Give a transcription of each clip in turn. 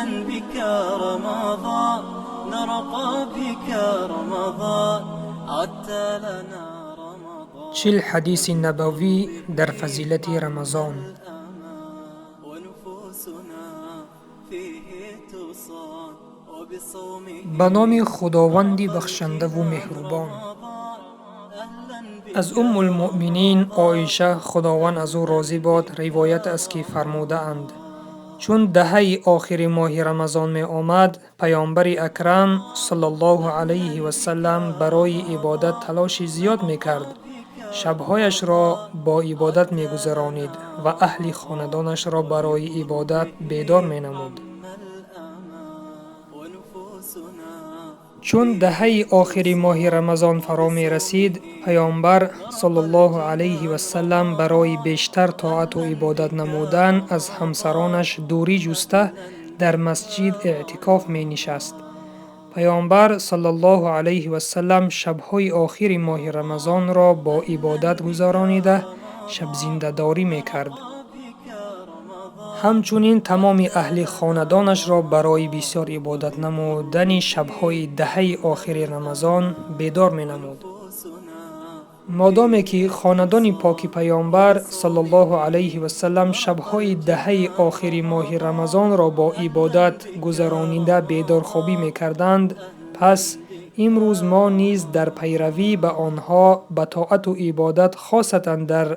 أهلا بك رمضان، نرقى بك رمضان، عدت لنا رمضان. 40 ҳадиси набавӣ дар фазилати Рамазон. ونفوسنا فيه تصان وبصومه Ба номи Худованди бахшандаву меҳрубон. Аз Уммулмуъминин Оиша, Худованд аз ӯ розӣ бод, ривоят аст, ки фармудаанд: чун даҳаи охири моҳи Рамазон меомад, Паёмбари Акрам саллаллоҳу алайҳи васаллам барои ибодат талоши зиёд мекард, шабҳояшро бо ибодат мегузаронид ва аҳли хонадонашро барои ибодат бедор менамуд. Чун даҳаи охири моҳи Рамазон фаро мерасид, Паёмбар саллаллоҳу алайҳи васаллам барои бештар тоату ибодат намудан аз ҳамсаронаш дурӣ ҷуста, дар масҷид эътикоф менишаст. Паёмбар саллаллоҳу алайҳи васаллам шабҳои охири моҳи Рамазонро бо ибодат гузаронида, шабзиндадорӣ мекард. Ҳамчунин тамоми аҳли хонадонашро барои бисёр ибодат намудани шабҳои даҳаи охири Рамазон бедор менамуд. Модоме ки хонадони поки Паёмбар саллаллоҳу алайҳи васаллам шабҳои даҳаи охири моҳи Рамазонро бо ибодат гузаронида бедорхобӣ мекарданд, пас имрӯз мо низ дар пайравӣ ба онҳо ба тоату ибодат, хосатан дар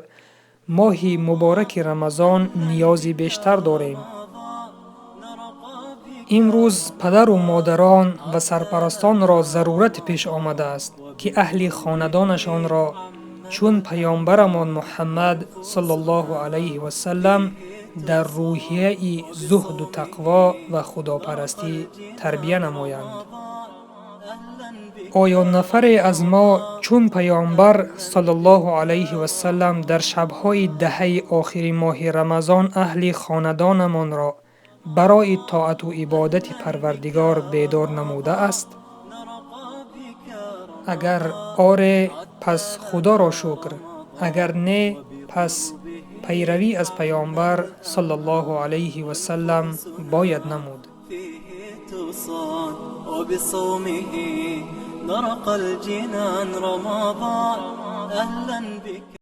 моҳи мубораки Рамазон, ниёзи бештар дорем. Имрӯз падару модарон ва сарпарастонро зарурат пеш омадааст, ки аҳли хонадонашонро чун паёмбарамон Муҳаммад саллаллоҳу алайҳи васаллам дар рӯҳияи зуҳду тақво ва худопарастӣ тарбия намоянд. Оё нафаре аз мо чун Паёмбар саллаллоҳу алайҳи васаллам дар шабҳои даҳаи охири моҳи Рамазон аҳли хонадонамонро барои тоату ибодати Парвардигор бедор намудааст? Агар оре, пас Худоро шукр, агар не, пас пайравӣ аз Паёмбар саллаллоҳу алайҳи васаллам бояд намуд. تصان وبصومه نرقى الجنان رمضان، أهلا بك.